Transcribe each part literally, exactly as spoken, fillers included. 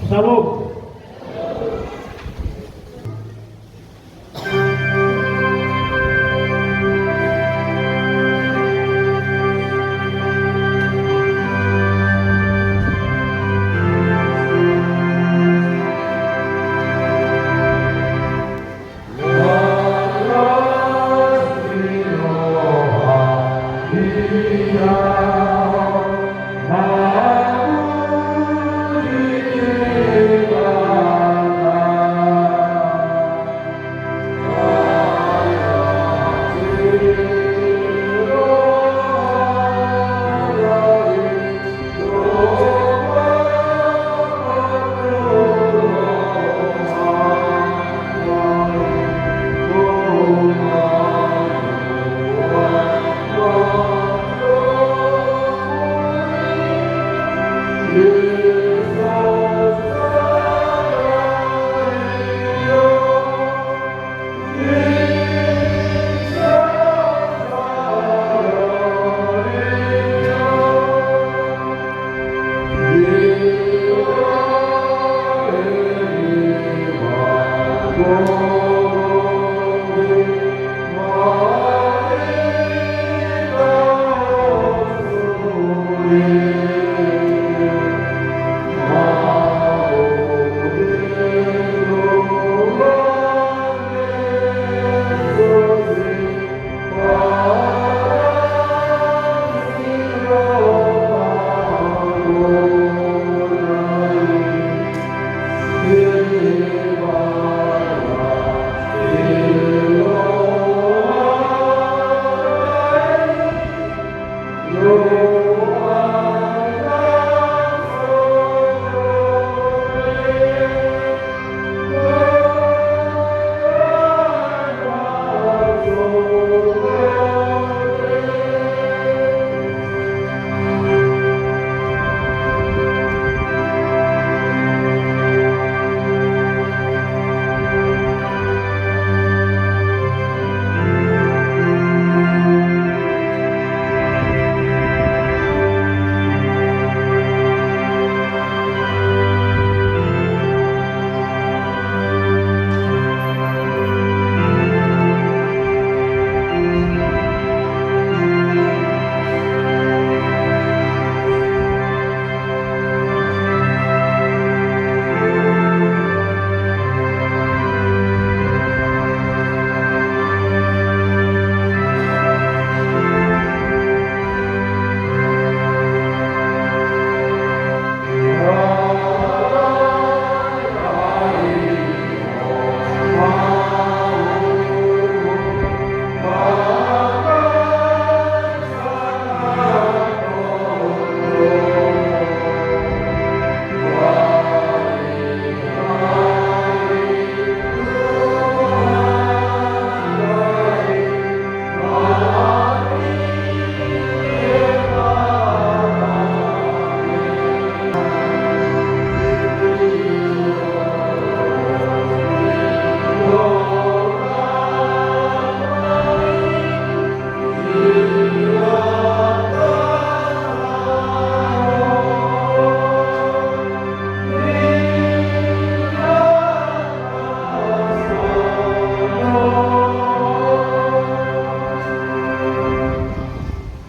Syalom.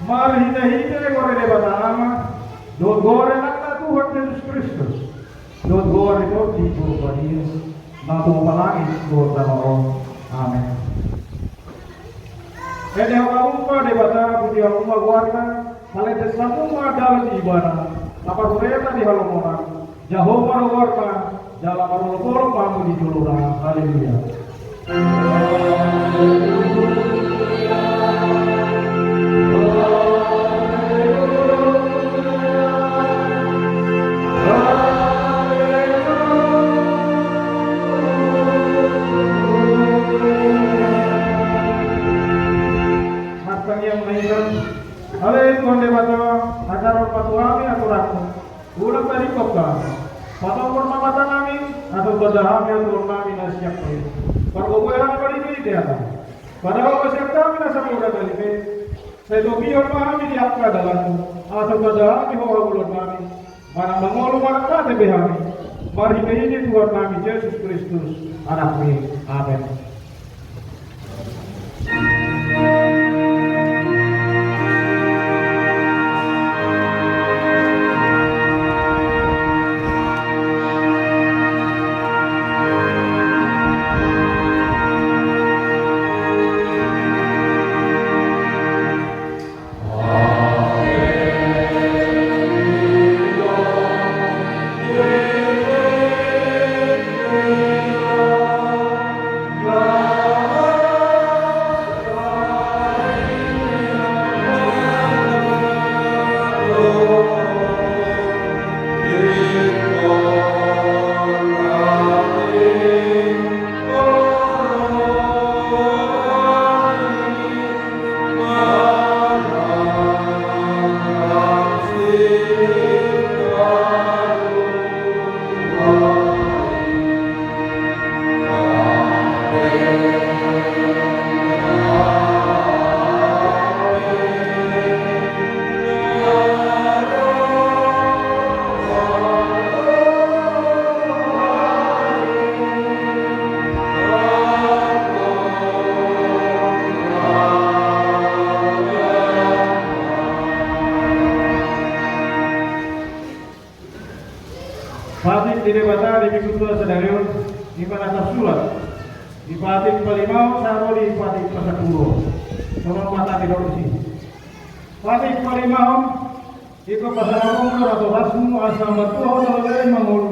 Marhitehite goar ni Debata Ama, dohot goar ni Anakna Tuhan Jesus Kristus, dohot goar ni Tondi Porbadia, na tumompa langit dohot tano on. Amen. Ende hamu ma Debata, puji hamu ma goarna, palendes hamu ma dalan ni Ibana, na parhureta di halomonan, Jahowa do goarna, jala marolopolop ma hamu di jolona. Haleluya. Martangiang ma hita. Ale Tuhan Debata, ajar ma tu hami aturanmu, unang tadingkon hami. Patombor ma matanami, asa tanda hami aturan nami na siap i. Pargogoi hami marhitehite hatamu. Padao ma sian hami na samoda na leleng, sai topihon ma hami di angka dalanmu, asa tanda hami Ho habulanami. Manang mangolu manang mate pe hami, Marhite i Tuhan nami Jesus Kristus, Anakmi. Amen. Patik ni Debata di Minggu Tua sadari on, i ma na tarsurat di Patik palimaon sahat ro di Patik pasampulu. Songon hata ni dok disi. Patik palimaon, ingkon pasalamon ma natorasmu asa martua ho na lobi mangolu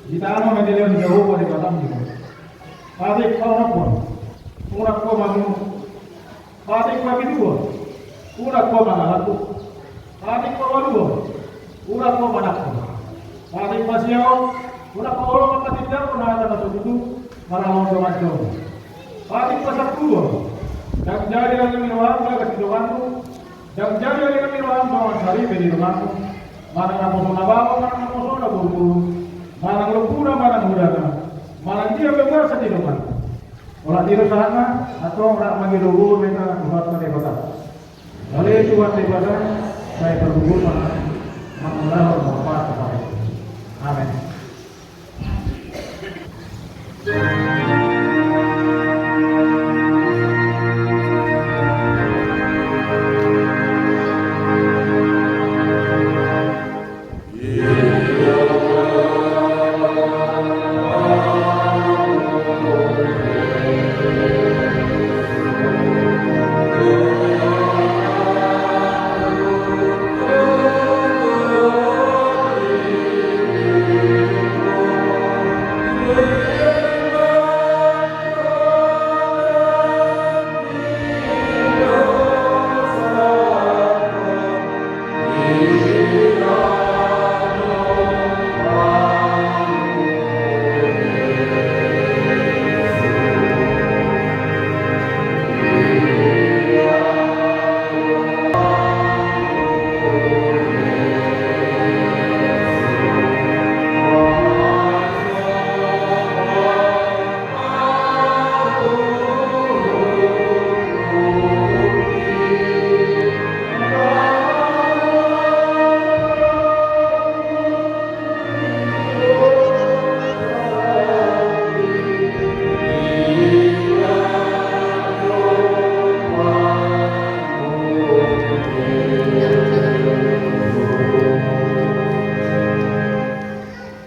di tano na nilehon ni Jahowa Debatam di ho. Patik paonomhon, unang ho mangunun. Patik papituhon, unang ho mangalangkup. Patik paualuhon, unang ho manangko. Patik pasiahon, unang ho olo manghatindangkon hata na so tutu marhalaon dongan jolma. Patik pasampuluhon, ndang jadi leleng ni roham bagas ni donganmu, ndang jadi leleng ni roham dongan saripe ni donganmu, manang naposona baoa manang naposona boruboru, manang lombuna manang hudana, manang dia pe bagasan ni donganmu. Olat ni do sahatna, antong rap mangido gogo ma hita tu Tuhanta Debata. Ale Tuhan Debata, sai pargogoi ma hami mangulahon na hupasahat. Amen.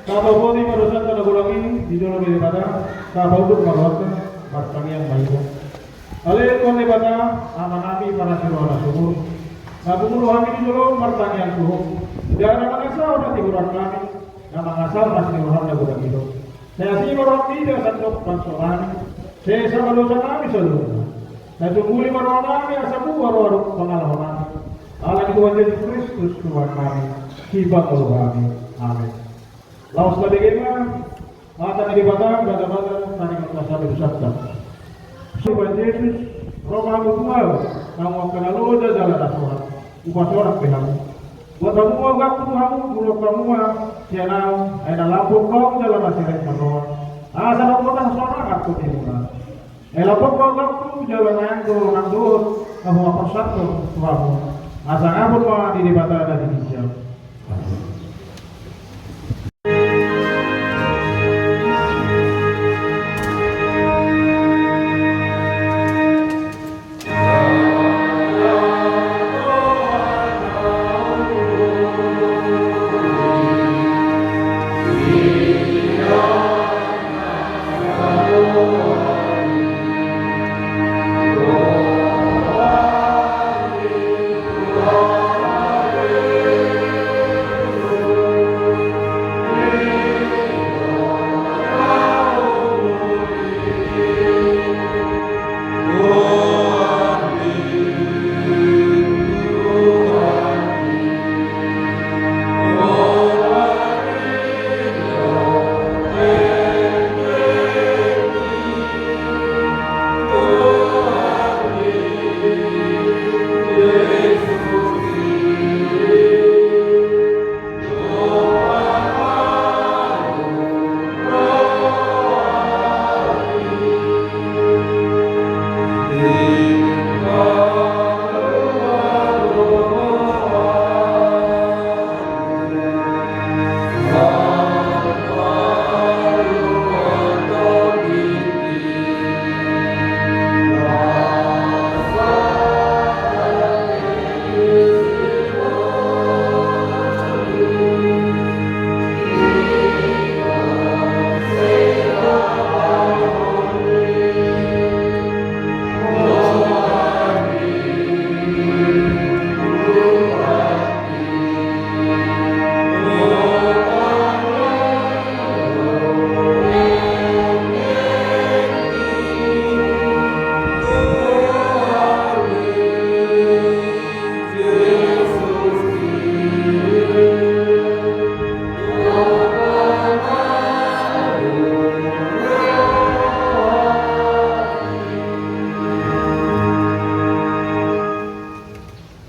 Tapaupoti ma dosanta na godang i di jolo ni Debata, tapaunduk ma rohanta, martangiang ma hita. Ale Tuhan Debata, Amanami parasi roha na sumurung, na pungu do hami di jolo martangiang tu Ho, jala na mangasahon hatigoran nami, na mangasahon asi ni roham na godang i do. Sai asi ma roham di bagasan dohot bangso nami, sesa ma dosa nami saluhutna. Sai tumbuli ma roha nami asa buha roha dohot pangalaho nami. Ala ni Tuhan Jesus Kristus Tuhan nami, Sipangolu nami. Amen. Laos tabege ma hata ni Debata, bagabaga taringot ma saluhutna. Tuhan Jesus, ro ma hamu tu ahu, hamu angka na loja jala na sorat, hupasorat pe hamu. Buat hamu ma ugangku tu hamu, bulok hamu ma sian ahu, ai na lambok tong jala na sirep marroha. Asa dohot hasorangan tondimuna. Ai lambok ma ugangku jala naeng do nang dohot na hupasahathon tu hamu. Asa hangapon ma di Debata na di ginjang. Amen.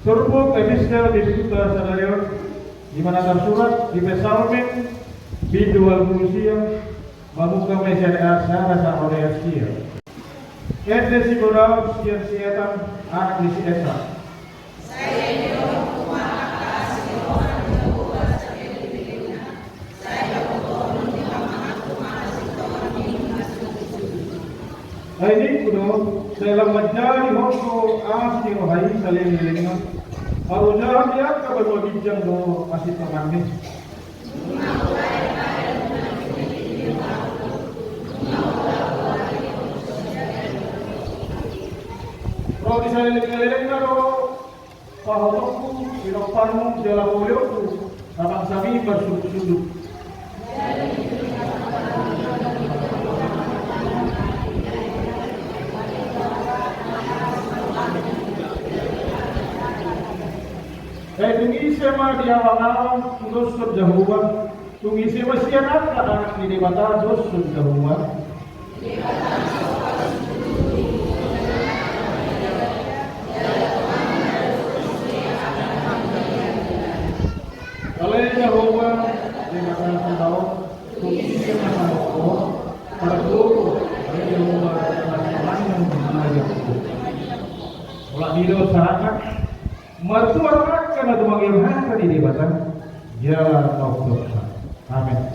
Turpuk epistel di buku sadari on, di mana tarsurat di Psalmen bindu ualu pulu sia, mamungka ma sian ayat sada sahat tu ayat sia. Ende sibodaon sian si Etan, anak ni si Esa. Ai ningku do, sai lam manjadi hot do asi ni roha i saleleng-lelengna. Harojahan ni angka banua ginjang do asi tonganna. Ro di saleleng-lelengna do pahotongku, pinomparmu jala paulionku, na bangsa mi marsundut-sundut. Ai tung ise ma di awang-awang doshon Jahowa, tung ise ma sian angka anak ni Debata doshon Jahowa. Ale Jahowa, Debata Sabaot, tung ise ma sahat ho, pargogo, ale Jahowa, na manang manang. Olat ni do sahat, martuar angka na tumangihon hata ni Debata, jala na umdosa. Amen.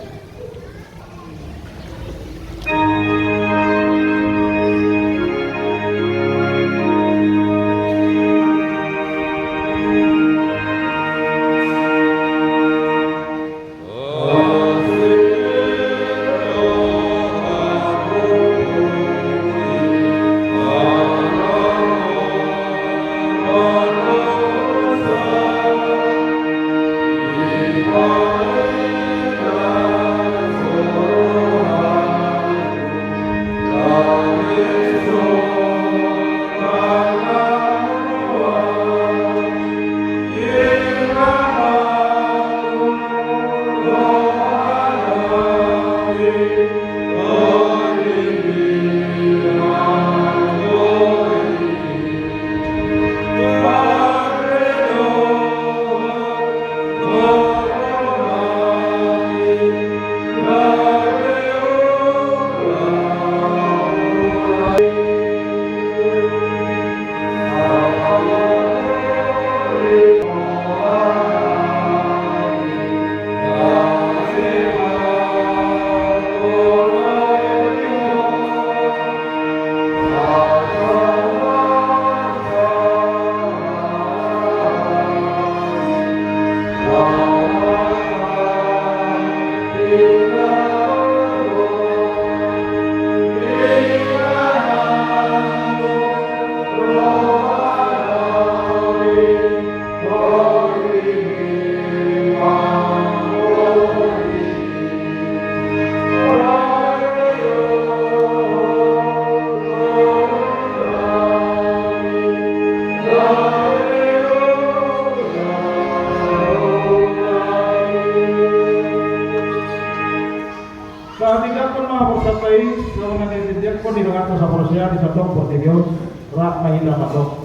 Sahat ni diaspora ma, sahat ma i, songon na diajarhon ni rohanta saporseaan di sandok portibi on, rap ma hita mandok.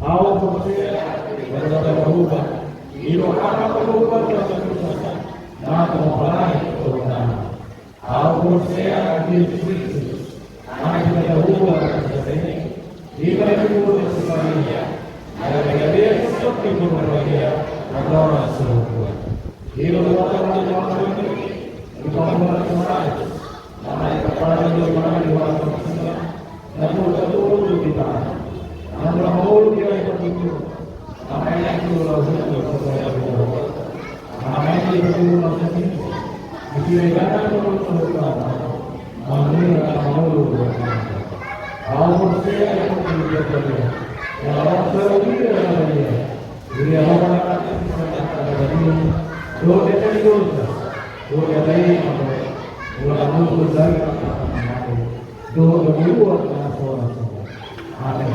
Ahu porsea, Debata Jahowa, di rohana pangoluan na tumompa langit dohot tano. Ahu porsea di Jesus Kristus, Anak ni Debata Jahowa na sasada i, di na umur na so paria, na gabe gabean di Porbadia, andorang so hubuat. Di roha ni Tuhan, di pangoluan na so ratus, na naeng tapadan di rohana di roha ni Tuhan, na tolu tolu di tangan, na mula mangolu di ari partingkian. Amen. Amen. Amen.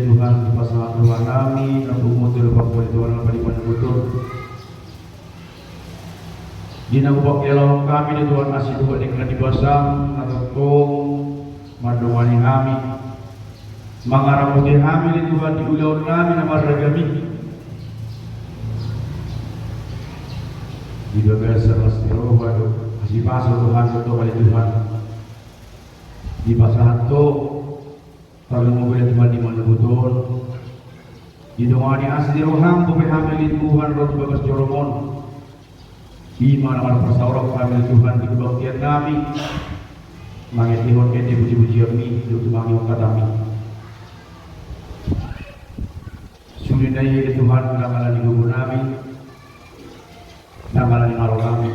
Tuhan, dipasahat roha nami na pungu tu lupa poli Tuhan apa di mana butuh. Di na upak elahon kami di Tuhan asi Tuhan ikan di basam na tongtong mandongani hami. Mangaramoti hami di Tuhan di ulaon nami na marragam i. Di bagasan asi roha do, asi paso Tuhan, tongtong di Tuhan. Dipasahat do, Tarlumobi Tuhan di mana butuh on. Didongani asi ni roham, bope hami di Tuhan, ro tu bagas jorong on. Ima na marpasaorok hami Tuhan di kebaktian nami. Mangetihon ende puji-pujianmi, di ujung mangion katami. Sude na i Tuhan, ndang ala ni gogo nami. Ndang ala ni malo nami.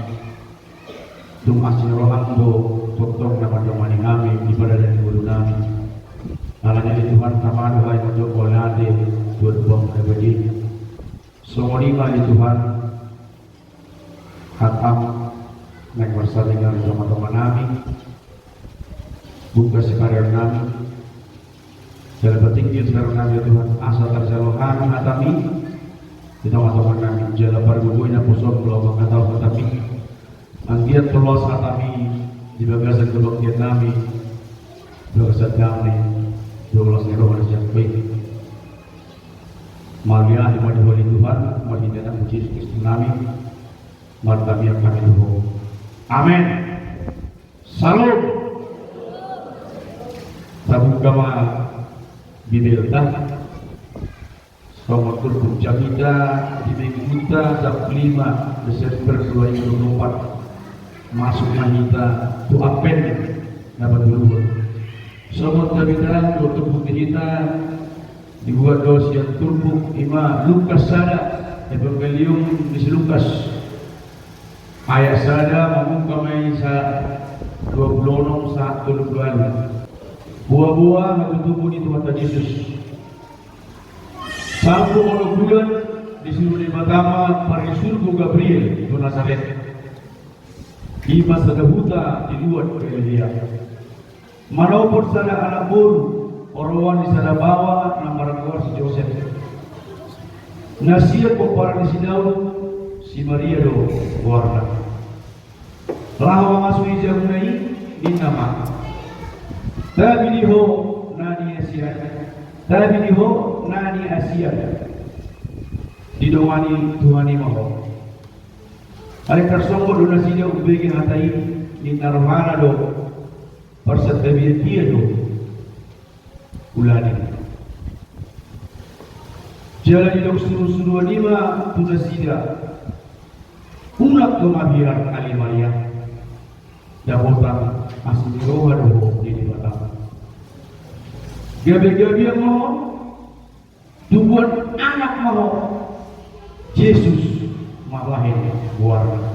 Tung asi ni roham do tongtong na mandongani hami di pardalanan ni ngolu nami. Alani i Tuhan, tama do hami mandok mauliate tu Amanta na badia. Songon i ma i Tuhan, hatam naeng marsaringar di tonga-tonga nami. Buka sipareon nami. Jala patingki sipareon nami Tuhan, asa tarjalo hami hatami di tonga-tonga nami, jala pargogoi naposom laho manghatahon hatami. Anggiat tolhas hatami di bagasan kebaktian nami, bagasan dame, di horas ni roha na siap baen. Mauliate ma di Ho ale Tuhan, marhite Anakmu Jesus Kristus nami, martangiang hami tu Ho. Amen. Salom. Tabuka ma Bibelta. Songon turpuk jamita di Mingguta jam lima Desember dua ribu dua puluh empat. Masuk ma hita tu Advent na patoluhon. Songon jamita di turpuk di hita dibuat do sian turpuk ima Lukas sada, Evangelium di si Lukas. Ayat sada mamungka ma i sahat dua pulu onom sahat tolu pulu ualu. Boa-boa hatutubu ni Tuhanta Jesus. Salpu onom bulan disuru Debata ma parrisurgo Gabriel tu Nasaret. Ima sada huta di luat Galilea. Manopot sada anak boru, oroan ni sada baoa na margoar si Josep. Na sian pomparan ni si Daud, si Maria do goarna. Laho mangasuhi jabuna i, ninna ma: Tabi di ho na niasian, tabi di ho na niasian. Didongani Tuhan i ma ho. Alai tarsonggot do nasida umbege hata i, ninna rohana do: Parsantabian dia do ulaon i. Jala didok surusuruan i ma tu nasida: Unang do mabiar ale Maria, dapotan asi ni roha do ho di Debata. Gabe gabe ma ho, tubuan anak ma ho, Jesus ma bahen goarna.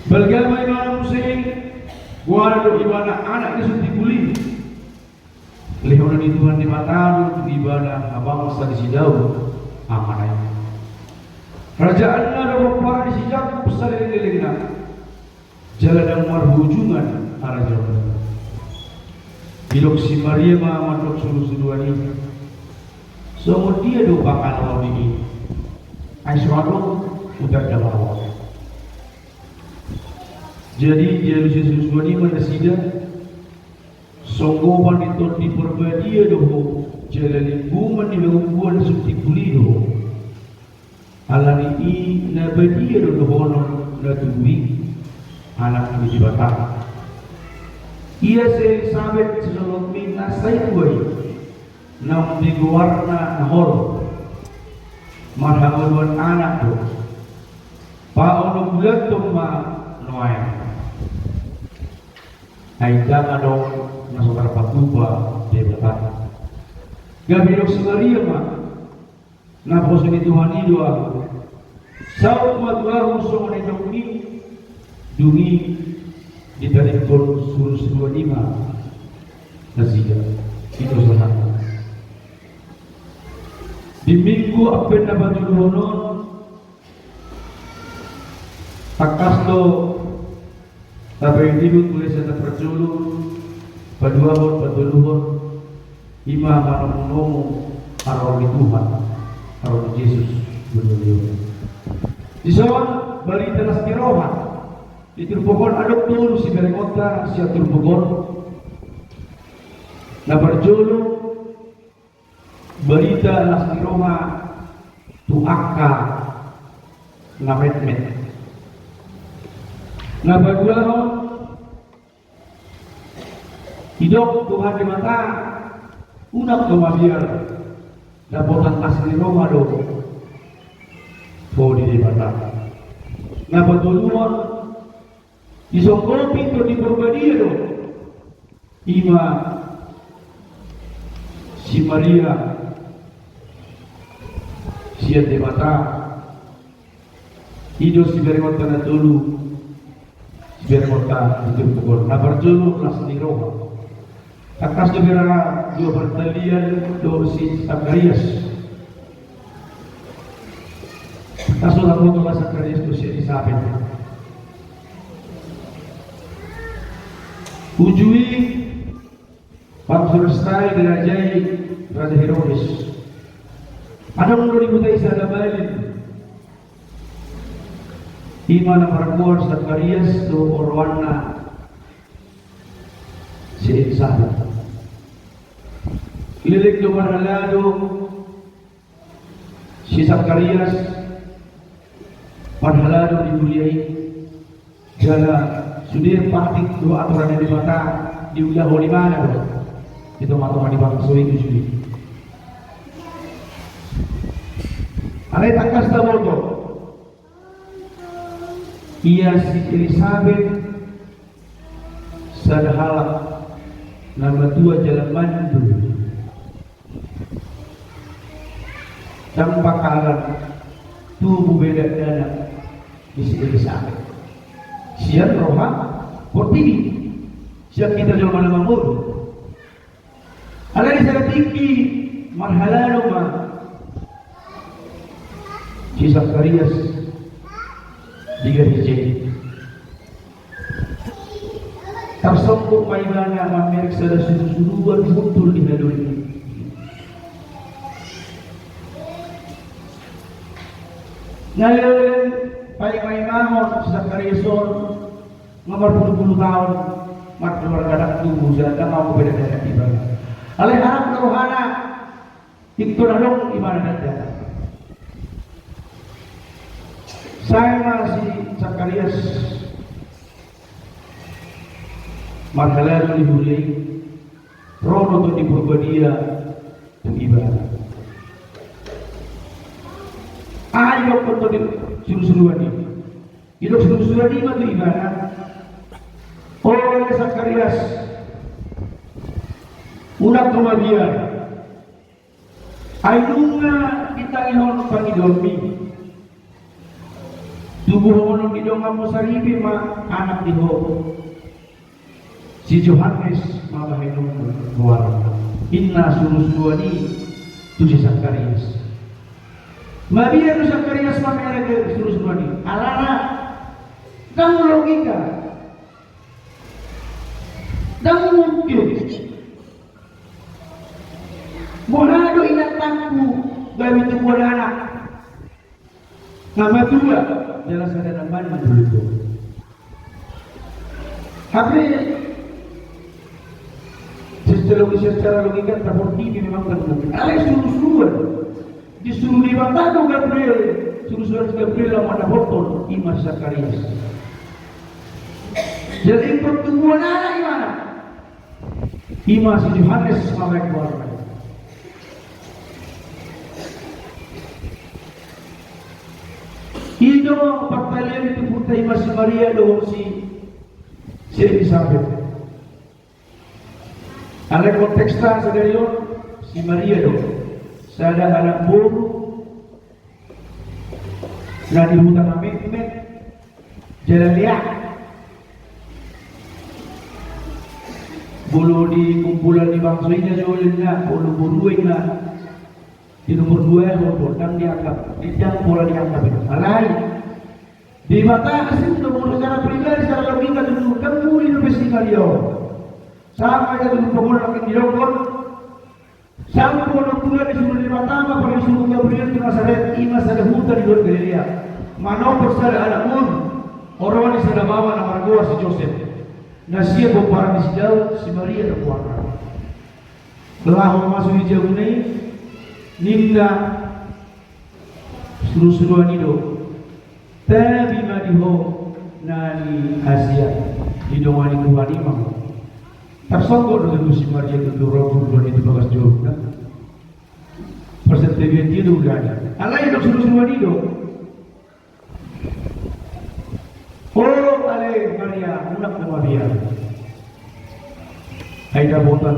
Balga ma ibana muse, goarna do ibana anak ni suntik uli. Lehonan ni Tuhan Debata do tu ibana habangsa ni si Daud amana i. Harajaanna do pomparan ni si Jakub saleleng-lelengna. Jala ndang marhujungan harajaonna. Didok si Maria ma mandok surusuruan i: Songon dia do pangalaho i? Ai so adong hutanda baoa. Jadi dialusi surusuruan i ma nasida: Songgopan ni Tondi Parbadia do ho, jala linggoman ni pangungkuan na suntik uli do ho. Alani i na badia do dohonon na tubu i, Anak ni Debata. Ia si Elisabet sisolhotmi na sai tua i, naung digoarna Nahor, marhangoluan anak do. Paonom bulan tong ma nuaeng. Ai ndang adong na so tarpatupa Debata. Gabe didok si Maria ma: Naposo ni Tuhan i do ahu. Saut ma tu ahu songon nidokmi. Dung i ditadingkon surusuruan i ma nasida. I do sahatna. Di Minggu Advent na patoluhon on, tangkas do tapaihutihut mulai sian na parjolo, paduahon, patoluhon, Ima manomu-nomu haroro ni Tuhan, haroro ni Jesus. Dison barita las ni roha. Di turpuk on adong tolu siberengonta sian turpuk on. Na parjolo, barita las ni roha tu angka na metmet. Na paduahon, didok Tuhan Debata, unang ho mabiar, dapotan las ni roha do ho di Debata. Na patoluhon, disonggopi Tondi Porbadia do, ima si Maria sian Debata. I do siberengonta na tolu, siberengonta di turpuk on. Na parjolo, las ni roha. Tangkas do hira dua partalian dohot si Sakarias. Tangkas do tarboto Sakarias dohot si Elisabet. Uju i, pangsuresta i dirajai Raja Herodes. Adong do di huta i sada balin. Ima na margoar Sakarias dohot oroanna si Elisabet. Leleng do marhalado si Sakarias, marhalado di huria i. Jala sude patik dohot aturan ni Debata diulahon ibana do di tonga-tonga ni bangso i, uju i. Alai tangkas taboto, ia si Elisabet sada halak na matua jala mandul. Ndang pangkalan tubu be dakdanak di si Elisabet sian roha portibi, sian hita jolma na mangolu. Alai di sada tingki marhalado ma si Sakarias di gareja i. Tarsonggot ma ibana mamereng sada surusuruan hundul di halui. Na leleng paima-imahon si Sakarias on, nga marpulu-pulu taon markeluarga, ndang tubu jala ndang adong be dakdanak ibana. Alai harap do rohana, ingkon adong ibana dakdanak. Sai ma si Sakarias marhalado di huria i, ro do Tondi Porbadia tu ibana. Aha didokkon Tondi, surusuruan i? Didok surusuruan i ma tu ibana: O Sakarias, unang ho mabiar. Ai nunga ditangihon pangidoanmi. Tubuhonon ni donganmu saripe ma anak di ho. Si Johannes ma bahenonmu goarna. Ninna surusuruan i tu si Sakarias. Mabiar do Sakarias mamereng surusuruan i. Alana ndang logika. Ndang mungkin. Boha do inantangku gabe tubuan anak na matua jala sada na mandul do? Hape secara logika, secara logika taportibi memang ndang mungkin. Alai surusuruan, disuru Debata do Gabriel, surusuruan si Gabriel laho mandapothon ima si Sakarias. Jadi ingkon tubuan anak ibana. Ima si Johannes ma bahen goarna. I do partalian di turpukta, ima si Maria dohot si, si Elisabet. Alai konteksta sadari on si Maria do sada anak boru na di huta na metmet jala leak. Molo di kumpulan ni bangso i na jolo ninna, molo boru ninna di nomor dua, molo ndang dianggap, ndang pola dianggap. Alai Debata asing do, molo secara pribadi, secara logika tutu ndang muli dope si Maria on. Sampai na tutu pokokna nangkin didokkon Sampulu onom bulan disuru Debata ma, paling disuru Gabriel tu Nasaret, i ma sada huta di luat Galilea, manopot sada anak ul, oroan ni sada baoa na margoar si Josep, na sian pomparan ni si Daud, si Maria do goarna. Laho ma sude di jabuna i, ninna surusuruan i do: Tabi ma di ho na niasian, didongani Tuhan i ma ho. Tarsonggot do tutu si Maria tutu ro surusuruan i tu bagas jolona. Parsentabian dia do ulaon i. Alai didok surusuruan i do: O ale Maria, unang ho mabiar. Ai dapotan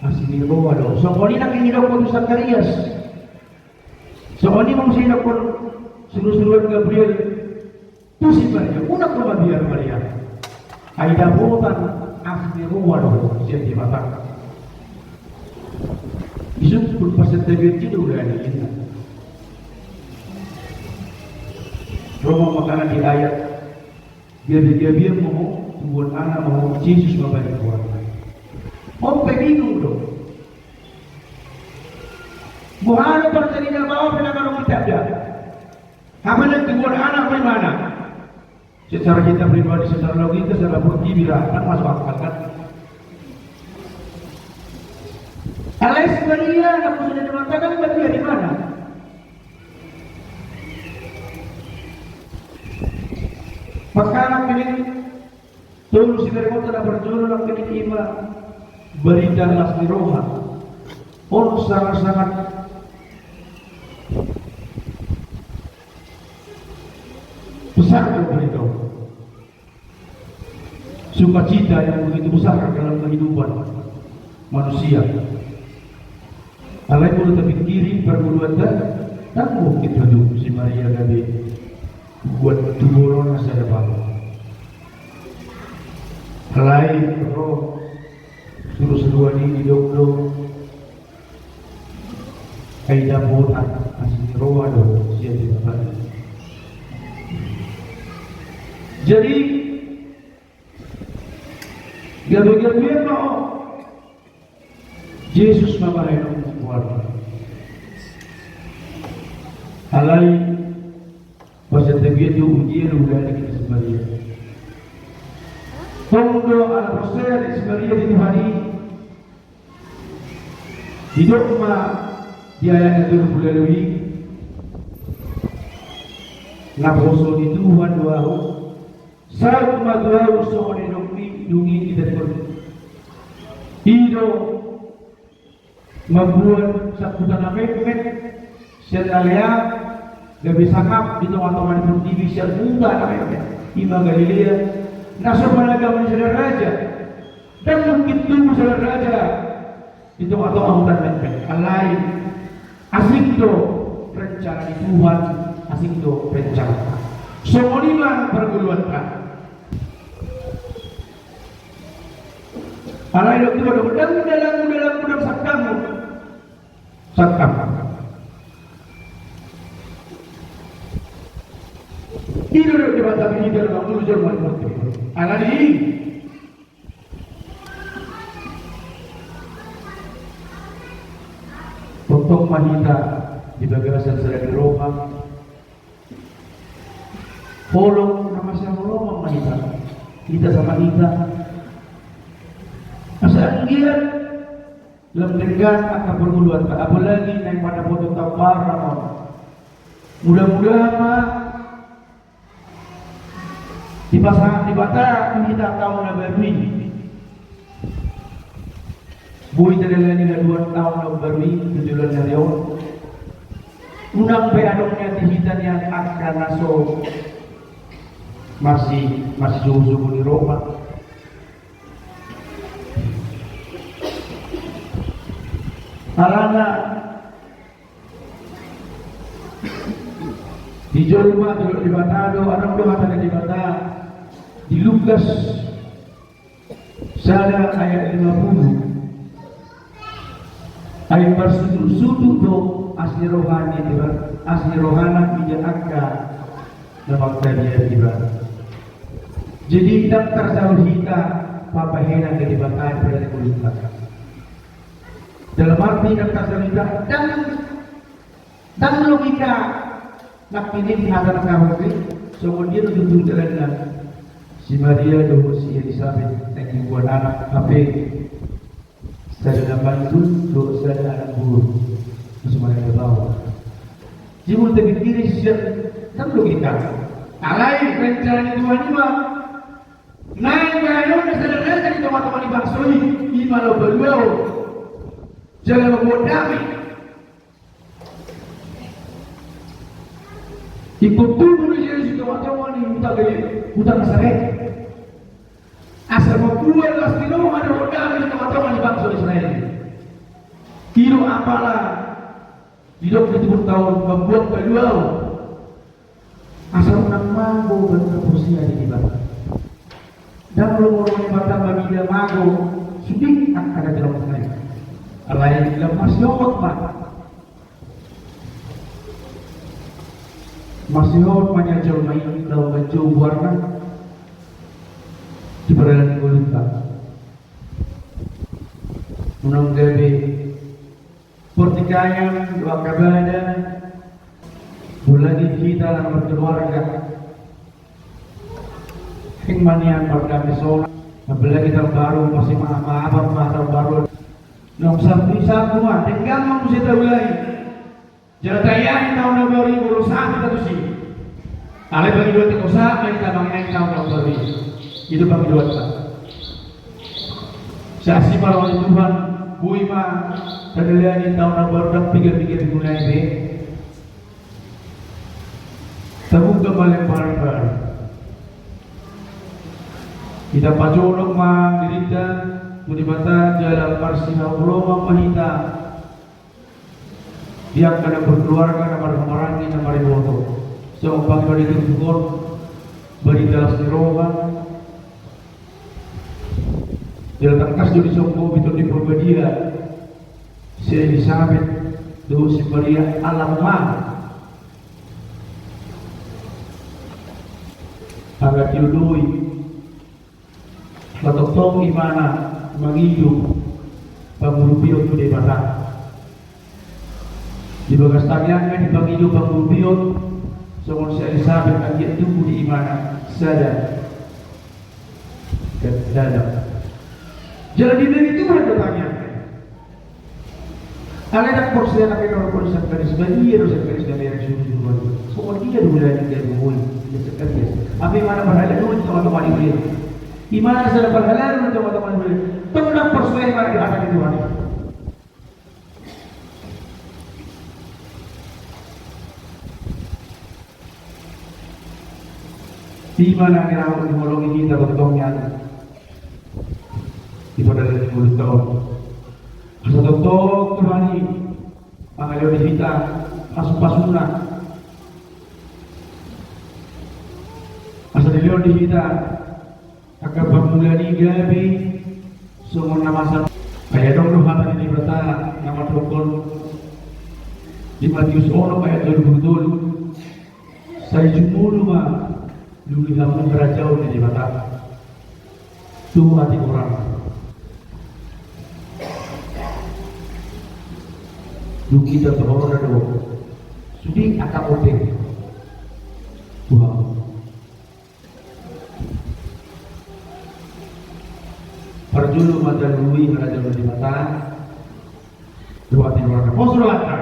asi ni roha do. Songon i nangkin didok tu Sakarias. Songon i ma muse didok surusuruan Gabriel tu si Maria: Unang ho mabiar Maria. Ai dapotan asi ni roha do sian Debata. Isungkun parsentabian dia do ulaon i, ninna. Ro ma hata na di ayat: Gabe-gabean ma ho, tubuan anak ma ho, Jesus ma bahen goarna. On pe bingung do. Boha do parjadian na baoa pe na manang ditanda. Hape na tubuan anak ma imana. Secara kita pribadi, secara logika, secara portibi ra ndang masuk akal kan. Alai si Maria na muse didok Debata kan, berarti dari mana? Maka nangkin tolu siberengota na parjolo nangkin i ma barita las ni roha. On sangat-sangat besar do barita on. Sukacita yang begitu besar dalam kehidupan manusia. Alai molo tapingkiri parngoluanta, ndang mungkin tutu si Maria gabe buat tu bolona sada baoa. Alai ro surusuruan i, didok do: Ai dapotan asi ni roha do sian Debata. Jadi gabe-gabean ma ho, Jesus ma bahen goarna. Alai parsentabian do, ujian do ulaon ni si Maria. Tong do ala porsea ni si Maria di Tuhan i. Didok ma di ayat na tolu pulu ualu i: Naposo ni Tuhan do ahu. Saut ma tu ahu songon na nidokmi, dung i didok. I do mambuat sangkutan na metmet sian na lean gabe sangap di tonga-tonga ni portibi, sian huta na metmet, i ma Galilea, na so panagama ni sada raja. Ndang mungkin tubu sada raja di tonga-tonga huta na metmet. Alai asing do rencana ni Tuhan, asing do rencana. Songon i ma parngoluanta. Alai didok Tuhan do: Ndang dalanmu, dalanmu, ndang sangkapmu. Sangkap. I do didok Debata: Pintor do mangolu jolma di portibi on. Alani i tongtong ma hita di bagasan sada ni roha. Holong na masihaholongan ma hita, hita sama hita. Asa anggiat lam denggan angka parngoluanta, apalagi naeng mandapothon taon baru on. Mudah-mudahan ma dipasahat Debata tu hita taon na baru i. Boi tadalani haduan taon na baru i tu joloan ni ari on. Unang pe adong nian di hita nian angka na so masi, masisogo-sogo ni roha. Alana di jolma, di Debata do, adong do hata ni Debata di Lukas sada ayat lima pulu. Ai marsudu-sudu do asi ni roha ni Debata, asi ni rohana mida angka na mangkadia Debata. Jadi ndang tarjalo hita pabahenan ni Debata di parngoluanta. Dalam arti na tarsalita, ndang, ndang logika nangkin hata na karohon i. Songon dia do tutu jalanna si Maria dohot si Elisabet, naeng diboan anak, hape sada na mandul dohot sada na anak boru. Songon i ma. Jumolo tapingkiri sian, ndang logika. Alai rencana ni Tuhan i ma naeng bahenonna sada raja di tongatonga ni bangso i, i ma laho paluaon jala mamboan dame. Ingkon tubu do Jesus di tongatonga ni huta Gali-, huta Nasaret, asa mamboan las ni roha dohot dame di tongatonga ni bangso Israel. I do apala didok di timur taon, mamboan paluaon, asa unang mago baru na porsea di Debata. Ndang lomo roha ni Debata mangido mago, sude angka na jolma i. Alai lam masihot ma. Masihot ma nian jolma i laho manjou goarna di pardalanan ni ngolunta. Unang gabe pertikaian dohot angka bada, apalagi hita na markeluarga. Heng ma nian mardame sonang, apalagi taon baru, masih ma-, maaf ma taon baru. Naung sahat ni sahat ma, denggan ma muse taulahon. Jala taiahi taon na baru i molo sahat hita tusi. Alai pangidoan ni, sahat ma hita mangiahi taon na baru i. I do pangidoanta. Sai asi ma roha ni Tuhan, boi ma tadalani taon na baru, ndang piga-piga di guna i be. Tabuka ma lembaran baru. Hita pajonok ma dirinta tu Debata jala marsihaholongan ma hita. Di angka na berkeluarga, na marhahamaranggi, na mariboto. Songon pangidoan ni turpuk on, barita las ni roha. Jala tangkas do disongkop i tu Tondi Parbadia si Elisabet dohot si Maria, ala ma hagatiodoi. Hatongtong imana mangido pangurupion tu Debata. Di bagas tangiangna dipangido pangurupion, songon si Elisabet, anggiat tubu di imana sada kehendak. Jala dibege Tuhan do tangiangna. Alai ndang porsea na pinarpon Sakaria, badia do Sakaria na mereng surusuruan. Songon dia do ulaon ni gabe boi, dia Sakaria. Hape imana parhalado di tongatonga ni huria. Imana sada parhalado di tongatonga ni huria. Tong ndang porsea imana di hata ni Tuhan. Imana na nirahut ni holong i hita tongtong nian. Di pardalanan ni ngolunta on. Asa tongtong Tuhan i mangalehon di hita pasupasuna. Asa dilehon di hita angka pangula ni gabe songon na masa. Ai adong do hata ni Debata na mandokkon di Matius onom ayat tolu pulu tolu. Sai jumolo ma lului hamu harajaon ni Debata tu hatigoran. Dung i tatorang do sude angka ope tu hamu. Parjolo ma talului harajaon ni Debata tu hatigoran. Pos rohanta.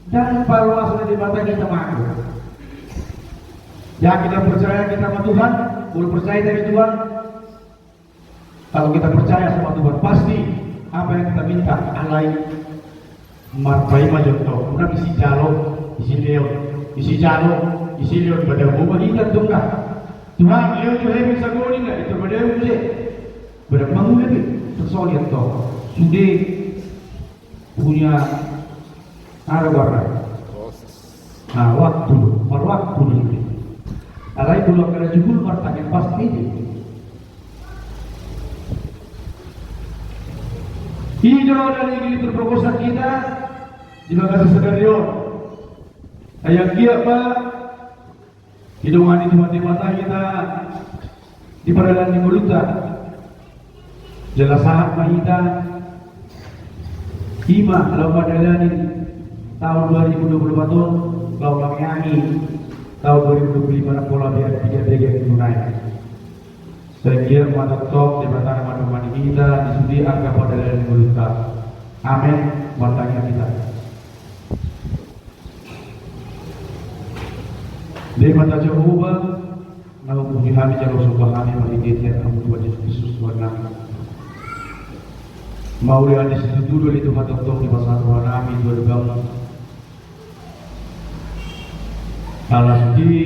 Ndang paruasa ni Debata hita mago. Ya, kita percaya kita sama Tuhan, molo percaya dari Tuhan. Kalau kita percaya sama Tuhan, pasti apa yang kita minta, alai marpaima jo tong. Unang isi jalo, isi lehon, isi jalo, isi lehon, pada boba hita tong dah. Tuhan, lehon jo hami sagoni na, itu pada boba je. Pada mangula be, sasoli tong. Sude punya, aha goarna? Proses. Nah, waktu, marwaktu do sude. Alai molo angka na jugul martangiang pasti do. I do na niluluan hita di bagasan sadari on. Ai anggiat ma didongani Tuhan Debata hita di pardalanan ni ngolunta. Jala sahat ma hita Ima laho mandalani taon dua ribu dua puluh empat on, laho mangeahi taon dua ribu dua puluh lima na pola biar tiga tiga itu naik. Sehingga mantap top Debata na mandongani hita di sude angka pardalanan ni ngolunta. Amen. Martangiang hita. Debata Jahowa, na hupuji hami jala husomba hami marhite sian hamu Tuhan Jesus Kristus Tuhannami. Mauliate situtu do ale Tuhan tongtong dipasahat rohanami tu adopanMu. Ala sude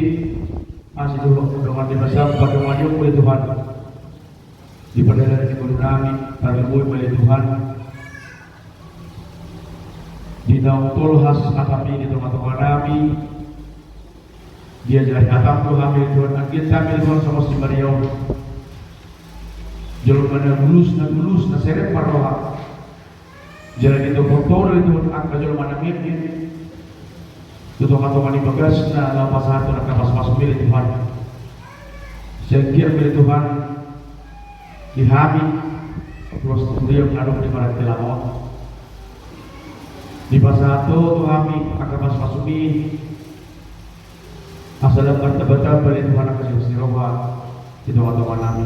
asi do dongan di basam padongan ni ompu ale Tuhan. Di pardalanan ni ngolunami, tarlumobi ma ale Tuhan di naung tolhas hataMi di tongatonganami. Diajari hataM do hami ale Tuhan, anggiat hami ale Tuhan songon si Maria on, jolma na bulus, na tulus, na serep marroha. Jala ditompa Ho do ale Tuhan angka jolma na mengge tu tongatonga ni bagasna, laho pasahathon angka pasupasu-Mi ale Tuhan. Sai anggiat ma ale Tuhan di hami ruas ni huriaM na adong di parhitean on, dipasahat Ho tu hami angka pasupasu-Mi, asa lam martambatamba ale Tuhan angka silas ni roha di tongatonganami.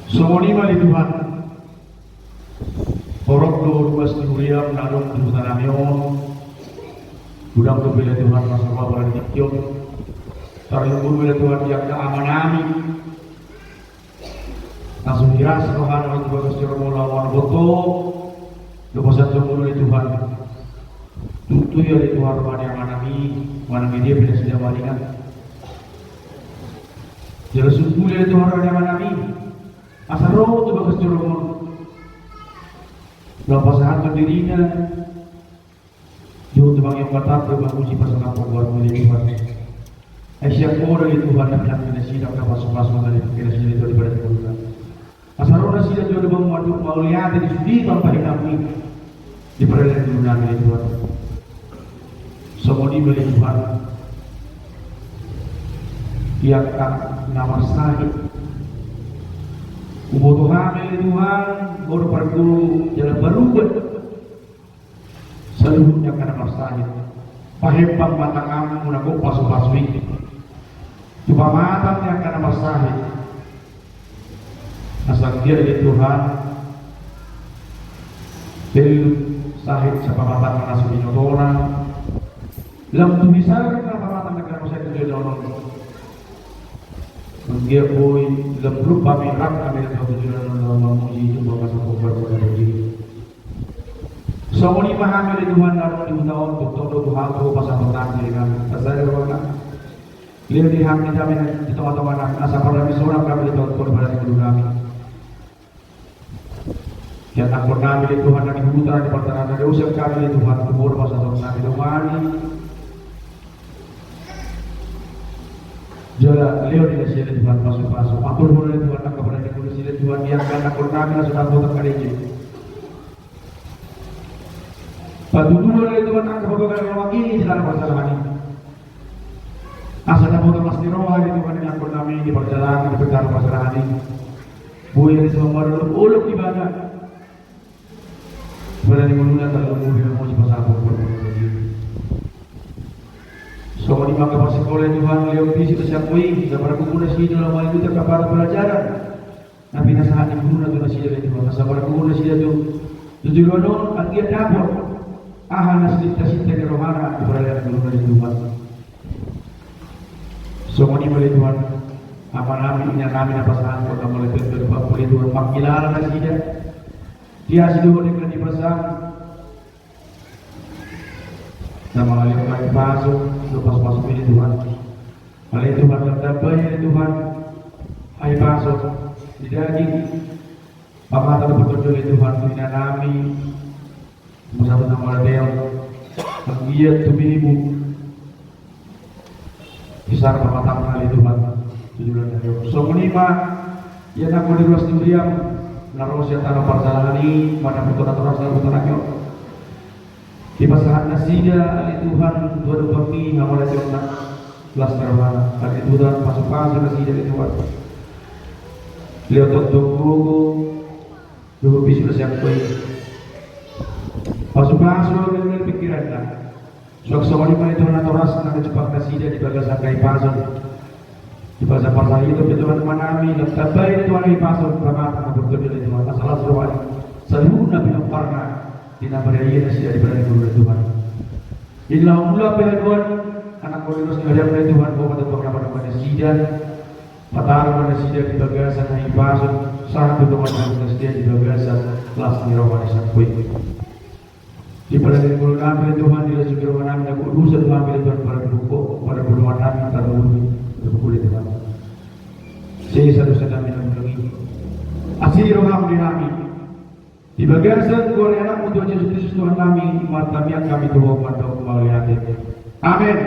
Songon i ma ale Tuhan. Torop do ruas ni huriaM na adong di hutanami on. Godang dope ale Tuhan na so roa pala di tingki on. Tarlumobi ma ale Tuhan di angka amanami na so hiras rohana tu bagas joro-Mu laho manopot Ho. Dob pasahathon Ho ale Tuhan, tutu i ale Tuhan roha ni amanami, manang di dia pe nasida maringan. Jala sungkuli ale Tuhan roha ni amanami, asa ro tu bagas joro-Mu laho pasahathon dirina. Dohot tu bangso on, patar do mamuji pasangap goar-Mu ale Tuhan. Ai sian Ho do ale Tuhan na pinangido nasida angka pasupasu na dipake nasida ale Tuhan di pardalanan ni ngolunami. Asa ro nasida tu adopanMu mauliate di sude pambahenanMu i di pardalanan ni ngolunami ale Tuhan. Songon i ma ale Tuhan di angka na marsahit. Huboto hami ale Tuhan, Ho do parguru jala parubat saluhut ni angka na marsahit. Pahembang ma tanganMu na gok pasupasu i tu pamatang ni angka na marsahit. Asa anggiat ale Tuhan, bellut sahit sapamatang na so binotona, lam tu hisar na pamatang na gabe sahit tu joloan on. Anggiat boi lam rap hami, rap hami tu joloan on laho mamuji, jumpa pasangap goar-Mu na tonggi. Songon i ma hami ale Tuhan na adong di huta on, tongtong do tu Ho pasahathon nami diri nami. Pasahat roha nami, lehon di hami, hami na di tongatonganami, asa parlambison hami ale Tuhan tu pardalanan ni ngolunami. Ianakkon nami ale Tuhan na di huta, na di partanaan, na di ose, hami ale Tuhan, tu Ho do pasahaton nami, dongani jala lehon di nasida ale Tuhan pasupasu. Atur Ho ale Tuhan angka pardalanan ni ngolu nasida ale Tuhan, ianakkon nami na so dapotan karejo. Patuduhon ale Tuhan angka parbagason na mangihut di tano parjalahan i. Asa dapotan las ni roha ale Tuhan ianakkon nami di parjalahan, di tano parjalahan i. Boi ale Tuhan marolopolop ibana. Pardalanan ni ngoluna, tarlumobi ma mamuji pasangap goar-Mu. Songon i ma angka parsikola ale Tuhan, lehon bisuk nasida, asa marguru nasida laho mangihut angka pelajaran na pinasahat ni guruna tu nasida ale Tuhan, asa marguru nasida tu, tu joloan on, anggiat dapot aha na sininta-sinta ni rohana tu pardalanan ni ngoluna ale Tuhan. Songon i ma ale Tuhan, amanami, inanami na pasahathon na mauliate tu adopanMu ale Tuhan, mangkilala nasida. Dia sidohot denggan ni basa na mangalehon hahipason dohot pasupasu-Mi ale Tuhan. Ale Tuhan, lam tambai ale Tuhan hahipason di daging, pamata dohot tondion ale Tuhan tu inanami. Mauliate ma ale Tuhan, anggiat tumibu hisar pamatangna ale Tuhan tu joloan on. Songon i ma ianakkon di ruas ni huriaM na ro sian tano parjalahan i mandapothon natorasna tu hutanami on. Dipasahat nasida ale Tuhan tu adopanMi hamauliateonna, las ni rohana, ale Tuhan pasupasu nasida ale Tuhan. Lehon tongtong gogo dohot bisuk na sian Ho i. Pasupasu angka pikiranna. Suang songon i ma i Tuhan natorasna na jumpang nasida di bagasan hahipason. Di bagasan parsahiton pe Tuhan Amanami, lam tambai Tuhan hahipason, pamatang na bortolu i Tuhan, asa las rohana, saluhutna pinomparna, di na marhite nasida di bagasan ngolu Tuhan. Inilah mula pe Tuhan, anak koridos ni harian Tuhan, bawa mata Tuhan nama nama nasida, patar nama nasida di bagasan hahipason, satu doa nama nasida di bagasan las ni roha ni sangkoi. Di pala ni ngolu nami Tuhan, di las ni roha nami na kudusa Tuhan, di Tuhan pala di buku, pala di buku nami, pala di buku di Tuhan. Sesa dosa nami na mangulungi. Asi roham di nami. Di bagasan goar ni anakmu Tuhan Jesus Kristus Tuhan nami, martangiang hami tu Ho mandok mauliate. Amen.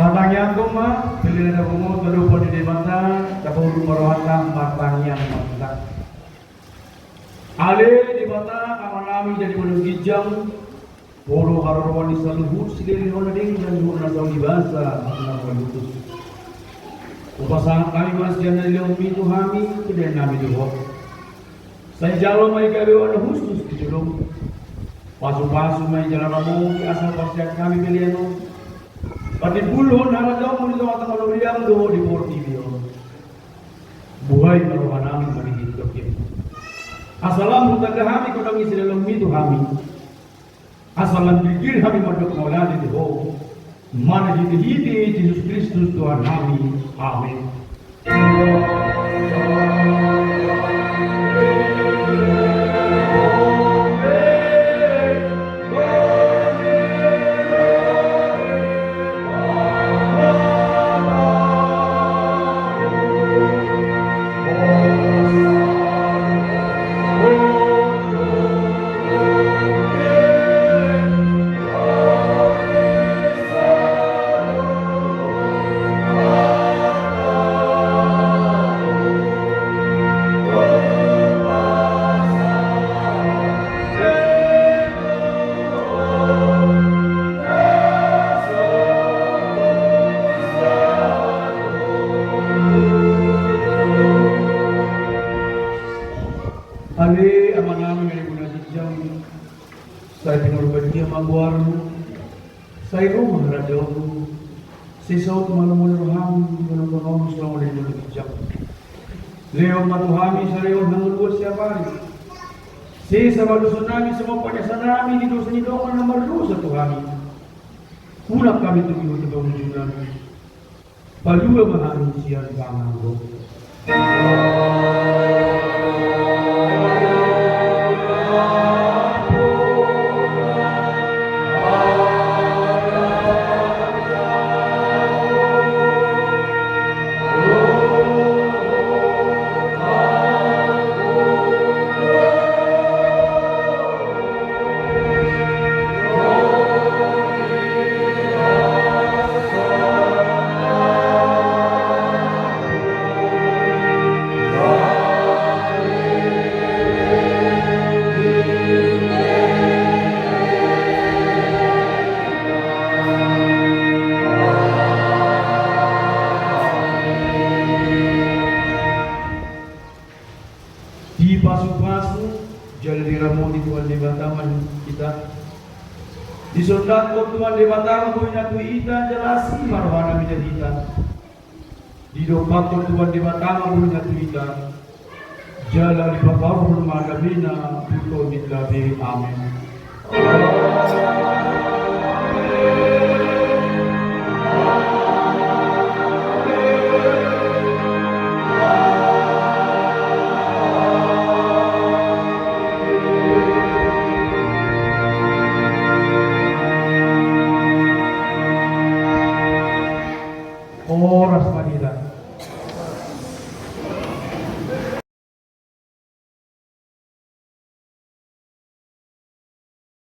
Martangiang ma, pillin na pungu, tolu podi Debata, tapauluk ma rohanta, martangiang ma hita. Ale Debata, Amanami, jadi balum ginjang, Ho do haroroan ni saluhut silehilehon na denggan dohot na saur ni basa na marluhut. Hupasahat hami ma sian na nilehonmi tu hami, pelean nami tu Ho. Sai jalo ma i gabe oan na hushus di jolom. Pasupasu ma i jala ramosi asa huparseat hami pelean on. Patimbulhon harajaonmu di tongatonga ni huriaM dohot di portibi on. Buhai ma rohanami mangihuthon Ho. Asa lam hutanda hami godang ni silehilehonmi tu hami. Asa lam girgir hami mandok mauliate di Ho, marhitehite Jesus Kristus Tuhannami. Amen. Ale Amanami na di banua ginjang, sai pinarbadia ma goarMu, sai ro ma harajaonMu, sai saut ma lomo ni rohaM, di banua tonga on songon na di banua ginjang. Lehon ma tu hami sadarion hangoluan siapari. Sesa ma dosannami songon panesanami di dosa ni dongan na mardosa tu hami. Unang hami togihon tu pangunjunan. Palua ma hami sian pangago. Dipasupasu jala diramoti Tuhan Debata ma hita. Disondangkon Tuhan Debata ma bohina tu hita jala asi ma rohana mida hita. Didompakkon Tuhan Debata ma bohina tu hita. Jala dipasaorhon ma damena tu tonditta be. Amen.